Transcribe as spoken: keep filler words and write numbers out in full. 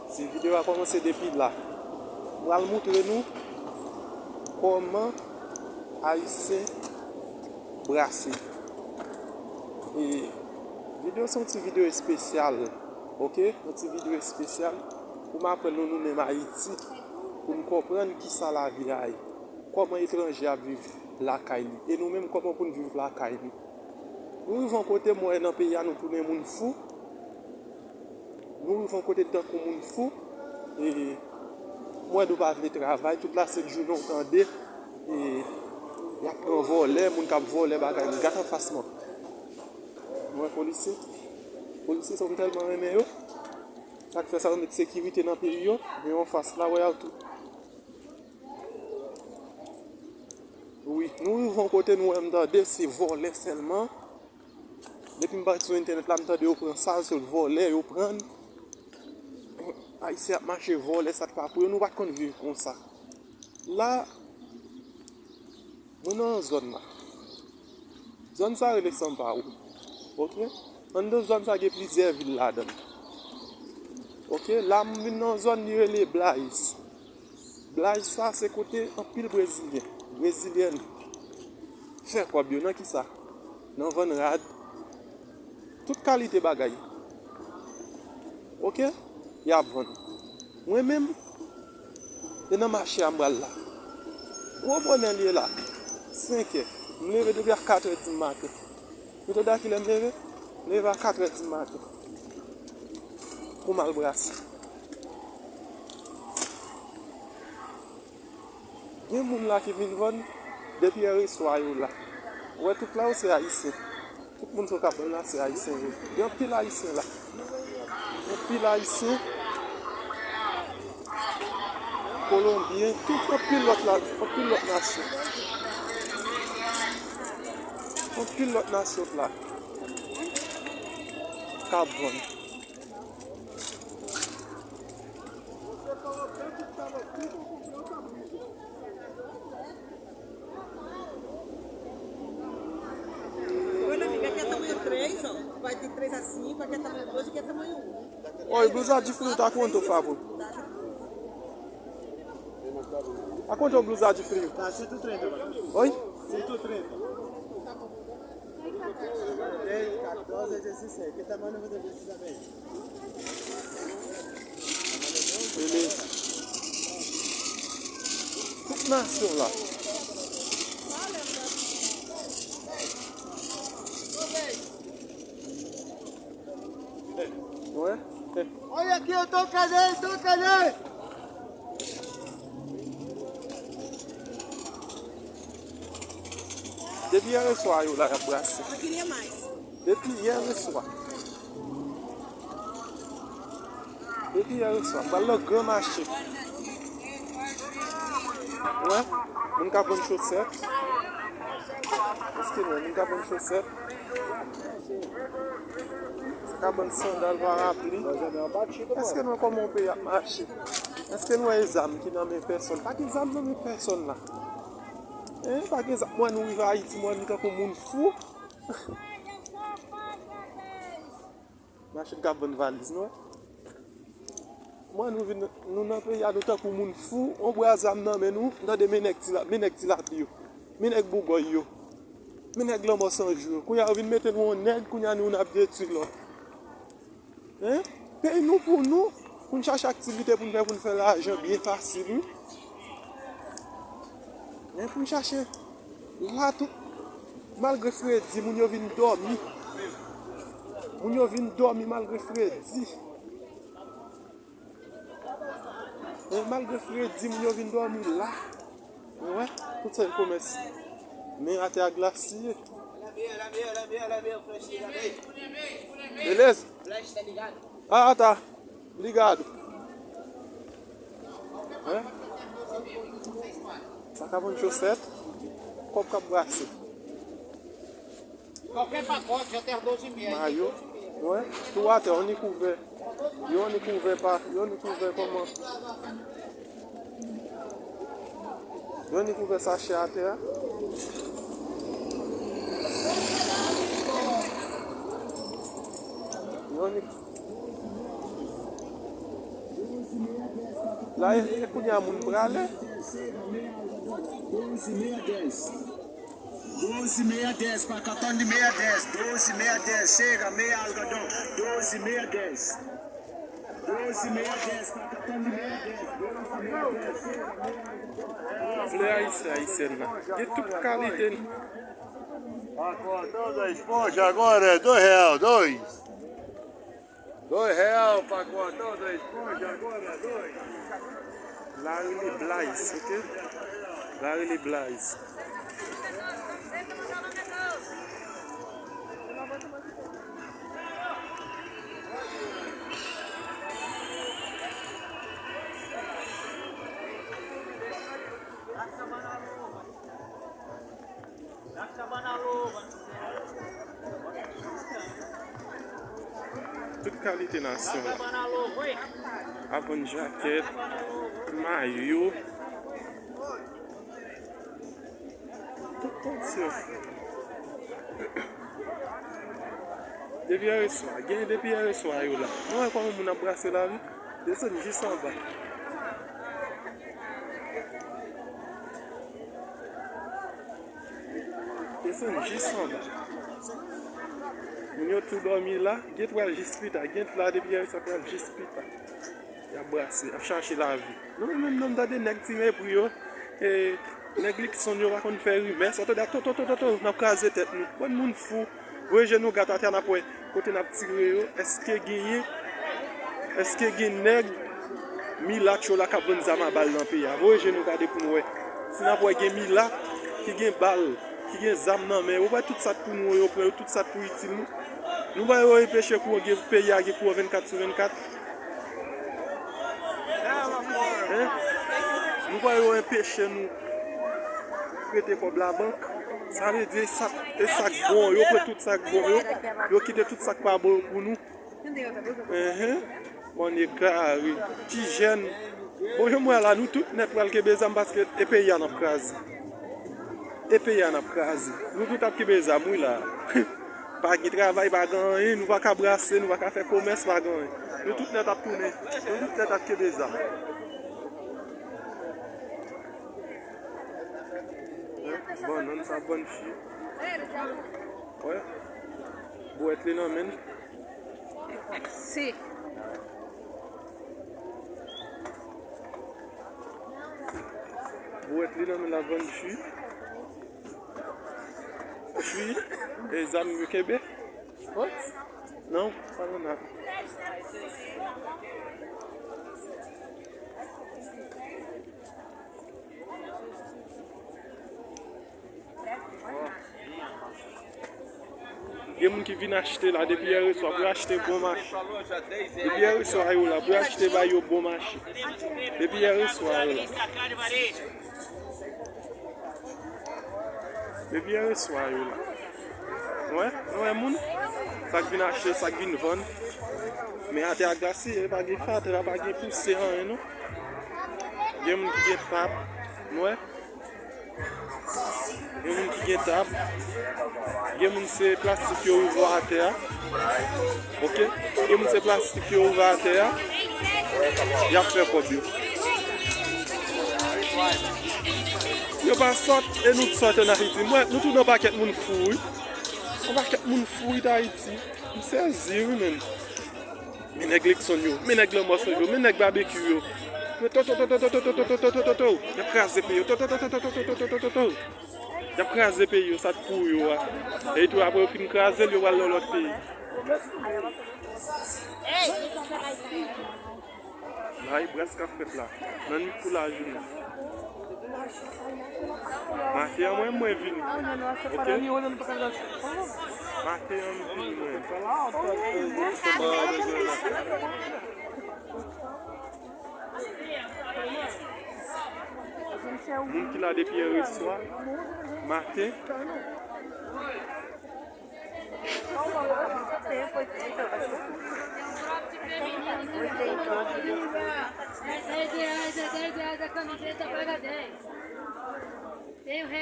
Si videyo a kòmanse depi la, m pral moutre nou kòman Ayisyen brase. E videyo se yon ti videyo espesyal, oke? Yon ti videyo espesyal pou m aprann nou, nou menm Ayiti, pou n konprann kisa lavi a ye, kòman etranje ap viv lakay li, e nou menm kòman pou n viv lakay nou. Nou rive yon kote, m wè nan peyi a nou tounen moun fou. Nou rive yon kote n tankou moun fou. E m wè nou pa vle travay. Tout la senk jounen w tande, e y ap pran vòlè, moun k ap vòlè bagay. Gad anfas mwen. M wè polisye. Polisye sa m tèlman renmen yo. Sa k fè sa yo met sekirite nan peyi yo. Men anfas la, wè y ap tou. Wi, nou rive yon kote nou wè m tande se vòlè sèlman. Depi m parèt sou entènèt la, m tande yo pran sa, se vòlè yo pran. Ayisyen ap mache vòlè, sa t pa pou yo, nou pa t konn viv konsa. La, mwen nan yon zòn la. Zòn sa rele Sanpawou. Oke? Anndan zòn sa gen plizyè vil ladan l. Oke? La m vin nan yon zòn li rele Blaze. Blaze sa se kote anpil brezilyen, brezilyèn fè kòb yo nan kisa? Nan vann rad, tout kalite bagay. Oke? Y ap vann. Mwen menm, e nan mache a m pral la. Gwo bonè li ye la. Senkè. M leve depi a katrè di maten. Ou tande a kilè m leve? M leve a katrè di maten. Pou m al brase. Gen moun la ki vin vann depi yè reswa yo la. Ou wè tout la yo se Ayisyen. Tout moun sou kabann la se Ayisyen yo. Gen anpil Ayisyen la. Anpil Ayisyen. Kolonbyen, tout anpil lòt la, anpil lòt nasyon. Anpil lòt nasyon la. K ap vann. Oi, blusa de frio tá quanto, favor? A quanto blusa de frio? Tá cento e trinta, mano. Oi? Cento e trinta. Dez, catorze, dezesseis, que tamanho você precisa bem? Beleza. Tout nasyon la. Wè. Olha aqui, eu tô cadê, eu tô cadê? Depi yè swa yo la y ap brase. Depi yè swa. Depi yè swa. M pral nan Gran Mache. Wè, moun ka vann chosèt. Èske nou wè moun ka vann chosèt? Sa ka vann sandal, parapli. Èske nou wè kòman yon peyi ap mache? Èske nou wè e zam ki nan men pèsonn? Pa gen zam nan men pèsonn la. Hein? Pa gen zam. Mwen nou rive Ayiti, mwen nou tankou moun fou. Machin k ap vann valiz nou wè. Mwen nou vin, nou nan peyi a, nou tankou moun fou, on bwa zam nan men nou, n tande men nèg ti la, men nèg ti lapli yo, men nèg bougòy yo, men nèg lanmò san jou yo. Kounye a yo vin mete nou on nèg, kounye a nou n ap detwi lòt. Hein? Peyi nou pou nou, pou n chache aktivite pou n fè, pou n fè lajan byen fasil, wi. Men pou n chache la tou, malgre fredi, moun yo vin dòmi. Moun yo vin dòmi malgre fredi. Men malgre fredi, moun yo vin dòmi la. Ou wè, tout sèl komès. Men atè a glasye. Beleza? Ah, tá. Obrigado. Hein? Sa ka vann chosèt. Kòb k ap brase. Qualquer pacote, até doze mil. Mayo. Wè, tou atè, on ni kouvè. Yo ni kouvè pa, yo ni kouvè kòman? Yo ni kouvè sachè atè a. Yo ni. La, e, e kounye a moun prale. Doze e meia, dez. Doze e meia, dez, pa ka tann li, meia, dez. Doze e meia, dez, chega, meia, algadão. Doze e meia, dez. Doze e meia, dez, pa ka tann li, meia, dez. Doze e meia, dez, chega, meia, algadão. Flè ayisyen, ayisyèn nan. Gen tout kalite. Pacotão da esponja agora é dois real, dois. Dois real o pacotão da esponja, agora dois. La rele Blaze, ok? La rele Blaze. Tout kalite nasyon la. Ap vann jakèt, mayo. Tout nasyon. Depi yè swa, gen depi yè swa yo la. Nou wè kòman moun ap brase la wi. Desann jis anba. Desann jis anba. Moun yo tou dòmi la, gen t pral jis pita, gen t la depi yè sa pral jis pita. Y ap brase, y ap chache lavi. Nou menm, nou menm, tande nèg ti mepri yo, e, nèg Likson yo pa konn fè rimè, sa tande a to, to, to, to, to, n ap kraze tèt nou. Bann moun fou, voye je nou gad atè a, n ap wè kote n ap tire yo, èske genyen, èske gen nèg milat yo la k ap vann zam a bal nan peyi a? Voye je nou gade pou n wè. Si n ap wè gen milat ki gen bal, ki gen zam nan men yo, wè tout sa k pou nou yo pran yo, tout sa k pou itil nou. Nou ba yo anpeche kouran, gen peyi a gen kouran vennkat sou vennkat. Hein? Nou ba yo anpeche nou prete kòb labank. Sa vle di, e sa, e sa k bon, yo pran tout sa k bon yo, yo kite tout sa k pa bon yo pou nou. Enhen. Bon, e kare. Ti jèn. Bon, jan m wè la, nou tout nèt pral kenbe zam paske e peyi a n ap kraze. E peyi a n ap kraze. Nou tout ap kenbe zam, wi, la. Pa gen travay, pa gen anyen, nou pa ka brase, nou pa ka fè komès, pa gen anyen. Nou tout nèt ap tounen. Nou tout nèt ap kenbe zam. Bon, nan sa bann fi. Wè. Bwèt li nan men l. Si. Bwèt li nan men l ap vann chi. Chi. E zam yo kenbe. What? Non, pa nan nan. Gen moun ki vin achte la depi yè swa pou yo achte bon mache. Depi yè swa yo la pou yo achte ba yo bon mache. Depi yè swa yo la. Depi yè swa yo la. Nou wè, nou wè moun? Sa k vin achte, sa k vin vann. Men atè a glase, pa gen fatra, pa gen pouse, anyen non. Gen moun ki gen tab, nou wè? Gen moun ki gen tab. Gen moun se plastik yo ouvè atè a. Ok? Gen moun se plastik yo ouvè atè a. Y ap fè kòb yo. Yo pa sòt e nou t sòt ann Ayiti. M wè nou tou nan pakèt moun fou wi. Yon pakèt moun fou wi t Ayiti. M sezi wi menm. Men nèg Lexon yo, men nèg Lanmò Sonj yo, men nèg Babekyou yo. Men to to to to to to to to to to to to. Y ap kraze peyi yo. To to to to to to to to to to to. Y ap kraze peyi yo, sa k pou yo a. E tou apre yo fin kraze l, yo pral nan lòt peyi. Ay, bras k ap fèt la. Nan nwit kou lajounen. Maten an mwen, mwen vini. Ok? Maten an m vini mwen. Moun ki la depi yè swa maten. Dez reais, é dez reais a camiseta, paga dez. Tem o re-,